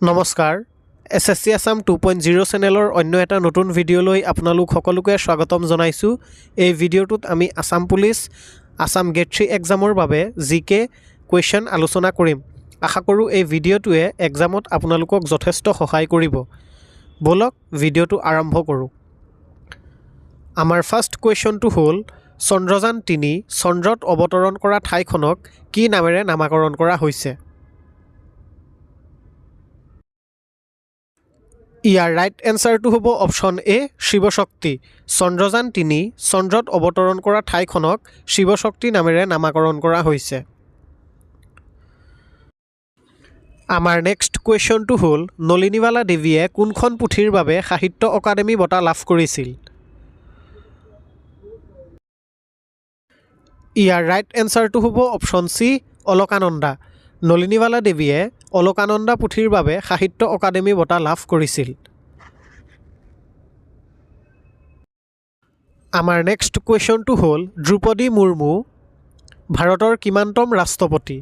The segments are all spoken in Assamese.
নমস্কাৰ, এছএছচি আছাম 2.0 চেনেলৰ অন্য এটা নতুন ভিডিঅ'লৈ আপোনালোক সকলোকে স্বাগতম জনাইছোঁ। এই ভিডিঅ'টোত আমি আছাম পুলিচ, আছাম গ্ৰেড 3 এক্সামৰ বাবে জিকে কুৱেশ্যন আলোচনা কৰিম। আশা কৰোঁ এই ভিডিঅ'টোৱে এক্সামত আপোনালোকক যথেষ্ট সহায় কৰিব। ব'লক, ভিডিঅ'টো আৰম্ভ কৰোঁ। আমাৰ ফাৰ্ষ্ট কুৱেশ্যনটো হ'ল, চন্দ্ৰযান 3 চন্দ্ৰত অৱতৰণ কৰা ঠাইখনক কি নামেৰে নামাকৰণ কৰা হৈছে? ইয়াৰ ৰাইট এনচাৰটো হ'ব অপশ্যন এ, শিৱশক্তি। চন্দ্ৰযান 3 চন্দ্ৰত অৱতৰণ কৰা ঠাইখনক শিৱশক্তি নামেৰে নামাকৰণ কৰা হৈছে। আমাৰ নেক্সট কুৱেশ্যনটো হ'ল, নলিনীবালা দেৱীয়ে কোনখন পুথিৰ বাবে সাহিত্য অকাডেমী বঁটা লাভ কৰিছিল? ইয়াৰ ৰাইট এনচাৰটো হ'ব অপশ্যন চি, অলকানন্দা। নলিনীবালা দেৱীয়ে অলকানন্দা পুথিৰ বাবে সাহিত্য অকাডেমী বঁটা লাভ কৰিছিল। আমাৰ নেক্সট কুৱেশ্যনটো হ'ল, দ্ৰৌপদী মুৰ্মু ভাৰতৰ কিমানতম ৰাষ্ট্ৰপতি?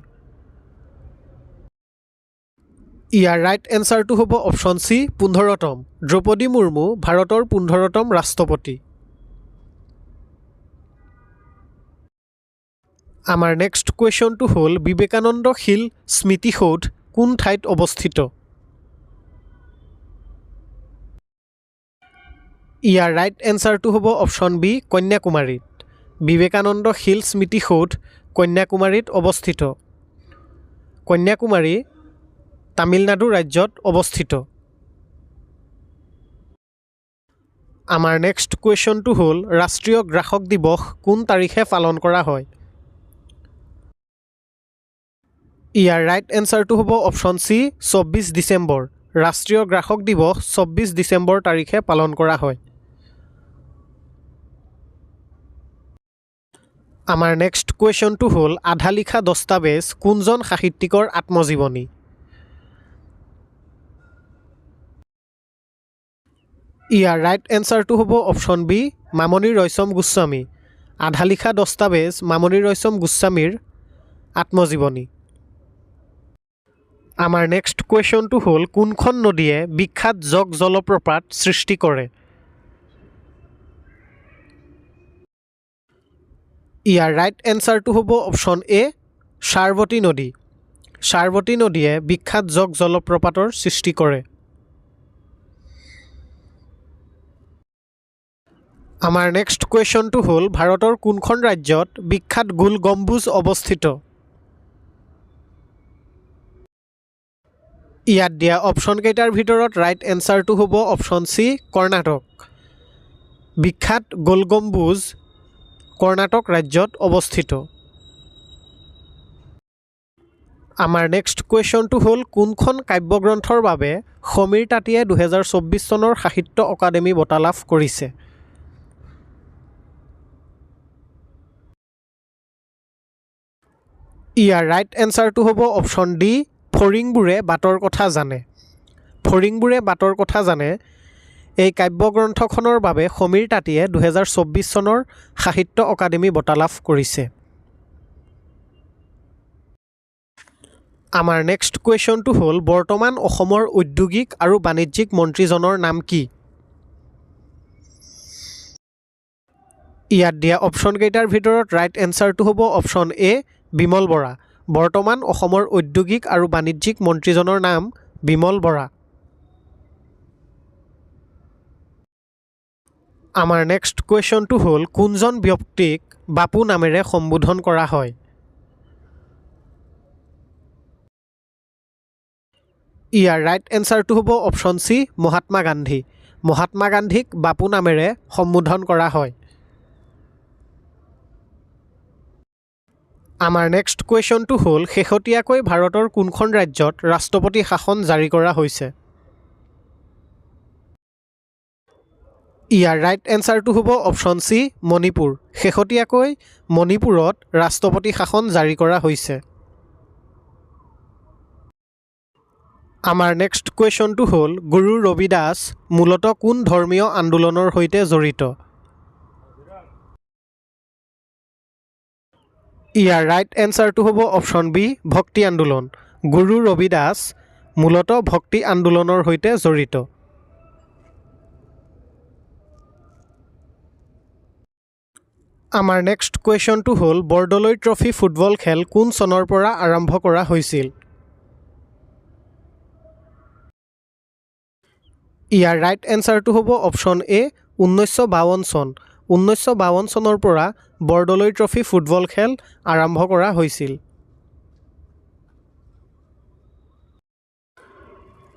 ইয়াৰ ৰাইট এনচাৰটো হ'ব অপশ্যন চি, 15তম। দ্ৰৌপদী মুৰ্মু ভাৰতৰ 15তম ৰাষ্ট্ৰপতি। আমাৰ নেক্সট কুৱেশ্যনটো হ'ল, বিবেকানন্দ শিল স্মৃতিসৌধ কোন ঠাইত অৱস্থিত? ইয়াৰ ৰাইট এনচাৰটো হ'ব অপশ্যন বি, কন্যাকুমাৰীত। বিবেকানন্দ শিল স্মৃতিসৌধ কন্যাকুমাৰীত অৱস্থিত। কন্যাকুমাৰী তামিলনাডু ৰাজ্যত অৱস্থিত। আমাৰ নেক্সট কুৱেশ্যনটো হ'ল, ৰাষ্ট্ৰীয় গ্ৰাহক দিৱস কোন তাৰিখে পালন কৰা হয়? ইয়াৰ ৰাইট এনচাৰটো হ'ব অপশ্যন চি, 24 ডিচেম্বৰ। ৰাষ্ট্ৰীয় গ্ৰাহক দিৱস 24 ডিচেম্বৰ তাৰিখে পালন কৰা হয়। আমাৰ নেক্সট কুৱেশ্যনটো হ'ল, আধা লিখা দস্তাবেজ কোনজন সাহিত্যিকৰ আত্মজীৱনী? ইয়াৰ ৰাইট এনচাৰটো হ'ব অপশ্যন বি, মামণি ৰয়ছম গোস্বামী। আধা লিখা দস্তাবেজ মামণি ৰয়ছম গোস্বামীৰ আত্মজীৱনী। আমাৰ নেক্সট কুৱেশ্যনটো হ'ল, কোনখন নদীয়ে বিখ্যাত জগ জলপ্ৰপাত সৃষ্টি কৰে? ইয়াৰ ৰাইট এনচাৰটো হ'ব অপশ্যন এ, সাৰৱতী নদী। সাৰৱতী নদীয়ে বিখ্যাত জগ জলপ্ৰপাতৰ সৃষ্টি কৰে। আমাৰ নেক্সট কুৱেশ্যনটো হ'ল, ভাৰতৰ কোনখন ৰাজ্যত বিখ্যাত গোল গম্বুজ অৱস্থিত? ইয়াত দিয়া অপশ্যনকেইটাৰ ভিতৰত ৰাইট এনচাৰটো হ'ব অপশ্যন চি, কৰ্ণাটক। বিখ্যাত গোল গম্বুজ কৰ্ণাটক ৰাজ্যত অৱস্থিত। আমাৰ নেক্সট কুৱেশ্যনটো হ'ল, কোনখন কাব্যগ্ৰন্থৰ বাবে সমীৰ তাঁতীয়ে 2024 চনৰ সাহিত্য অকাডেমী বঁটা লাভ কৰিছে? ইয়াৰ ৰাইট এনচাৰটো হ'ব অপশ্যন ডি, ফৰিংবোৰে বাটৰ কথা জানে। ফৰিংবোৰে বাটৰ কথা জানে এই কাব্যগ্ৰন্থখনৰ বাবে সমীৰ তাঁতীয়ে 2024 চনৰ সাহিত্য অকাডেমী বঁটা লাভ কৰিছে। আমাৰ নেক্সট কুৱেশ্যনটো হ'ল, বৰ্তমান অসমৰ ঔদ্যোগিক আৰু বাণিজ্যিক মন্ত্ৰীজনৰ নাম কি? ইয়াত দিয়া অপশ্যনকেইটাৰ ভিতৰত ৰাইট এনচাৰটো হ'ব অপশ্যন এ, বিমল বৰা। বৰ্তমান অসমৰ ঔদ্যোগিক আৰু বাণিজ্যিক মন্ত্ৰীজনৰ নাম বিমল বৰা। আমাৰ নেক্সট কুৱেশ্যনটো হ'ল, কোনজন ব্যক্তিক বাপু নামেৰে সম্বোধন কৰা হয়? ইয়াৰ ৰাইট এনচাৰটো হ'ব অপশ্যন চি, মহাত্মা গান্ধী। মহাত্মা গান্ধীক বাপু নামেৰে সম্বোধন কৰা হয়। আমাৰ নেক্সট কুৱেশ্যনটো হ'ল, শেহতীয়াকৈ ভাৰতৰ কোনখন ৰাজ্যত ৰাষ্ট্ৰপতি শাসন জাৰি কৰা হৈছে? ইয়াৰ ৰাইট এনচাৰটো হ'ব অপশ্যন চি, মণিপুৰ। শেহতীয়াকৈ মণিপুৰত ৰাষ্ট্ৰপতি শাসন জাৰি কৰা হৈছে। আমাৰ নেক্সট কুৱেশ্যনটো হ'ল, গুৰু ৰবিদাস মূলতঃ কোন ধৰ্মীয় আন্দোলনৰ সৈতে জড়িত? ইয়াৰ ৰাইট এনচাৰটো হ'ব অপশ্যন বি, ভক্তি আন্দোলন। গুৰু ৰবিদাস মূলতঃ ভক্তি আন্দোলনৰ সৈতে জড়িত। আমাৰ নেক্সট কুৱেশ্যনটো হ'ল, বৰদলৈ ট্ৰফী ফুটবল খেল কোন চনৰ পৰা আৰম্ভ কৰা হৈছিল? ইয়াৰ ৰাইট এনচাৰটো হ'ব অপশ্যন এ, 1952 চন। 1952 চনৰ পৰা বৰদলৈ ট্ৰফী ফুটবল খেল আৰম্ভ কৰা হৈছিল।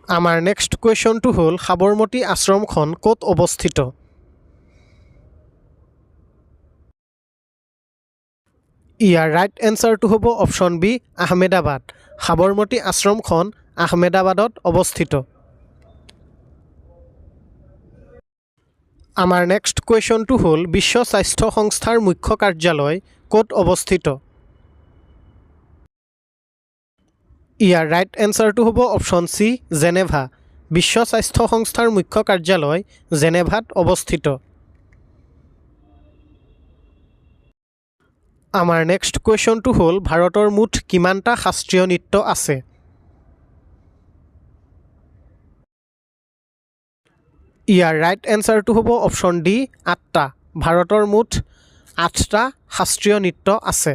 আমাৰ নেক্সট কুৱেশ্যনটো হ'ল, সাবৰমতী আশ্ৰমখন ক'ত অৱস্থিত? ইয়াৰ ৰাইট এনচাৰটো হ'ব অপশ্যন বি, আহমেদাবাদ। সাবৰমতী আশ্ৰমখন আহমেদাবাদত অৱস্থিত। আমাৰ নেক্সট কুৱেশ্যনটো হ'ল, বিশ্ব স্বাস্থ্য সংস্থাৰ মুখ্য কাৰ্যালয় ক'ত অৱস্থিত? ইয়াৰ ৰাইট এনচাৰটো হ'ব অপশ্যন চি, জেনেভা। বিশ্ব স্বাস্থ্য সংস্থাৰ মুখ্য কাৰ্যালয় জেনেভাত অৱস্থিত। আমাৰ নেক্সট কুৱেশ্যনটো হ'ল, ভাৰতৰ মুঠ কিমানটা শাস্ত্ৰীয় নৃত্য আছে? ইয়াৰ ৰাইট এনচাৰটো হ'ব অপশ্যন ডি, আঠটা। ভাৰতৰ মুঠ আঠটা শাস্ত্ৰীয় নৃত্য আছে।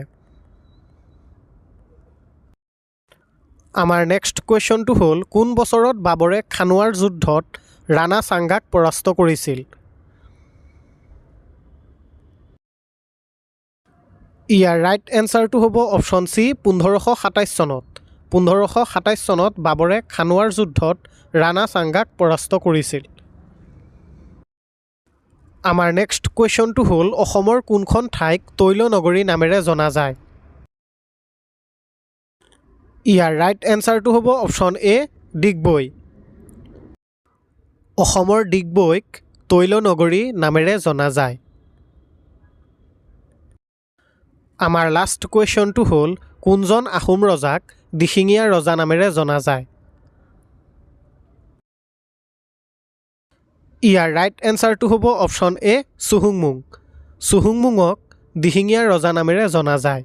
আমাৰ নেক্সট কুৱেশ্যনটো হ'ল, কোন বছৰত বাবৰে খানোৱাৰ যুদ্ধত ৰাণা চাংগাক পৰাস্ত কৰিছিল? ইয়াৰ ৰাইট এনচাৰটো হ'ব অপশ্যন চি, 1527 চনত। 1527 চনত বাবৰে খানোৱাৰ যুদ্ধত ৰাণা চাংগাক পৰাস্ত কৰিছিল। আমাৰ নেক্সট কুৱেশ্যনটো হ'ল, অসমৰ কোনখন ঠাইক তৈল নগৰী নামেৰে জনা যায়? ইয়াৰ ৰাইট এনচাৰটো হ'ব অপশ্যন এ, ডিগবৈ। অসমৰ ডিগবৈক তৈল নগৰী নামেৰে জনা যায়। আমাৰ লাষ্ট কুৱেশ্যনটো হ'ল, কোনজন আহোম ৰজাক দিহিঙীয়া ৰজা নামেৰে জনা যায়? ইয়াৰ ৰাইট এনচাৰটো হ'ব অপশ্যন এ, চুহুংমুং। চুহুংমুঙক দিহিঙীয়া ৰজা নামেৰে জনা যায়।